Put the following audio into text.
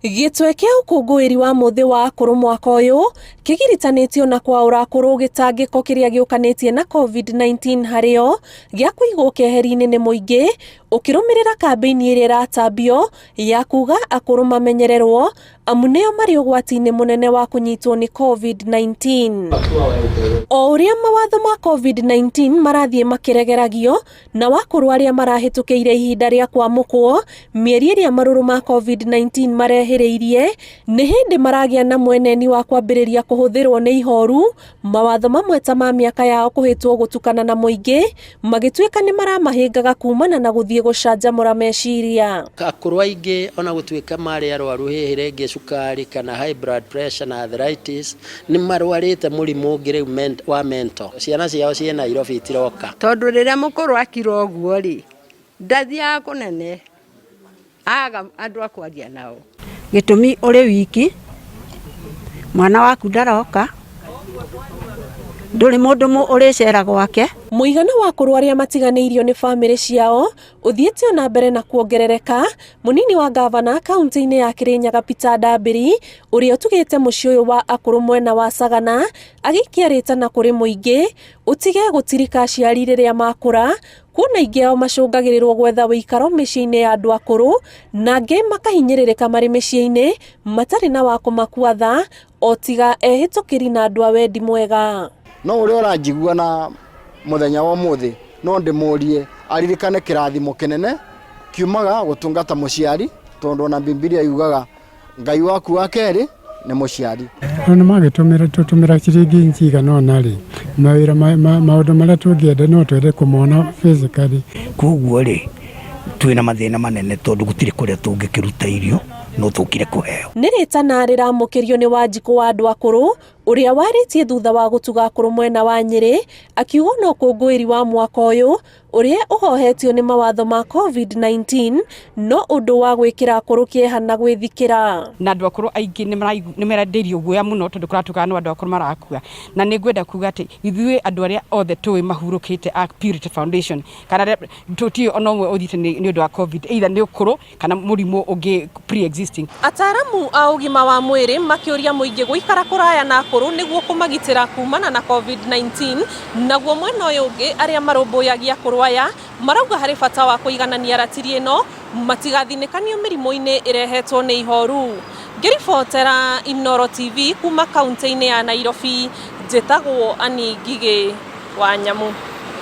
Gĩtwe kĩa ũkũngũĩri wa mũthĩ wa akũrũ mwaka ũyũ kĩgiritanĩtio na kwaũra akũrũ gĩtangĩko kĩrĩa gĩũkanĩtie na COVID-19 harĩo gĩa kũigwo keheri-inĩ nĩ mũingĩ ũkĩrũmĩrĩra kambĩini ĩrĩa ĩratambio ya kuga akũrũ mamenyererwo amu nĩo marĩ ũgwati-inĩ mũnene wa kũnyitwo nĩ COVID-19. O ũrĩa mawatho ma COVID-19 marathiĩ makĩregeragio na wakũrũ arĩa marahĩtũkĩire ihinda rĩa kwamũkwo mĩeri ĩrĩa marũrũ ma COVID-19 marehĩrĩirie nĩ hĩndĩ maragĩa na mweneni wa kwambĩrĩria kũhũthĩrwo nĩ ihoru mawatho mamwe ta ma mĩaka yao kũhĩtwo gũtukana na mũingĩ magĩtuĩka nĩ maramahĩngaga kumana na gũthiĩ gũcanjamũra meciria. Akũrũ aingĩ ona gũtuĩka marĩ arwaru hihi rĩngĩ cukari kana high blood pressure na arthritis, nĩ marwarĩte mũrimũ ũngĩ rĩu wa mental. Ciana ciao ciĩ Nairobi itiroka. Tondũ rĩrĩa mũkũrũ akira ũguo rĩ, ndathiaga kũnene, aga andũ a kwaria nao. Gĩtũmi ũrĩ wiki, mwana waku ndaroka, ndũrĩ mũndũ ũrĩcera gwake. Mũigana wa akũrũ arĩa matiganĩirio nĩ bamĩrĩ ciao ũthiĩte o na mbere na kuongerereka. Mũnini wa ngavana kaunti-inĩ ya Kirinyaga Peter Ndambĩri ũrĩa ũtugĩte mũciĩ ũyũ wa akũrũ mwena wa Sagana agĩikia rĩtana kũrĩ mũingĩ ũtige gũtirika aciari rĩrĩa makũra, kuona aingĩ ao macũngagĩrĩrwo gwetha ũikaro mĩciĩ-inĩ ya andũ akũrũ na angĩ makahinyĩrĩrĩka marĩ mĩciĩ-inĩ matarĩ na wa kũmakua tha o tiga ehĩtũkĩri na andũ a wendi mwega. No ũrĩa ũranjigua na mũthenya wa ũmũthĩ no ndĩmũrie aririkane kĩrathimo kĩnene kiumaga gũtungata mũciari, tondũ ona Bibilia yugaga Ngai waku wa kerĩ nĩ mũciari. No nĩ magĩtũmĩra tũtũmĩra ciringi njigana ũna rĩ, mawĩra maũndũ marĩa tũngĩenda no twende kũmona physically. Koguo rĩ, twĩna mathĩna manene tondũ gũtirĩ kũrĩa tũngĩkĩruta irio no tũkire kũheo. Nĩ rĩtana rĩramũkĩrio nĩ Wanjikũ wa andũ akũrũ ũrĩa warĩtie thutha wa gũtuga akũrũ mwena wa Nyĩrĩ akiuga ona ũkũngũĩri wa mwaka ũyũ ũrĩa ũhohetio nĩ mawatho ma COVID-19 no ũndũ wa gwĩkĩra akũrũ kĩeha na gwĩthikĩra. Na andũ akũrũ aingĩ nĩ marendeirio guoya mũno tondũ kũratuĩkaga no andũ akũrũ marakua. Na nĩ ngwenda kuga atĩ ithuĩ andũ arĩa othe tũĩ mahurũkĩte a Purity Foundation kana arĩa tũtiũĩ ona ũmwe ũthiĩte nĩ ũndũ wa COVID, either nĩ ũkũrũ kana mũrimũ ũngĩ pre-existing. Ataaramu a ũgima wa mwĩrĩ makĩũria mũingĩ gũikara kũraya na akũrũ nĩguo kũmagitĩra kumana na COVID-19, naguo mwena ũyũ ũngĩ arĩa marũmbũyagia akũrũ aya marauga harĩ bata wa kũiganania ratiri ĩno matigathinĩkanio mĩrimũ-inĩ ĩrehetwo nĩ ihoru. Ngĩribotera Inooro TV kuma kaunti-inĩ ya Nairobi, njĩtagwo Annie Ngigĩ wa Nyamu.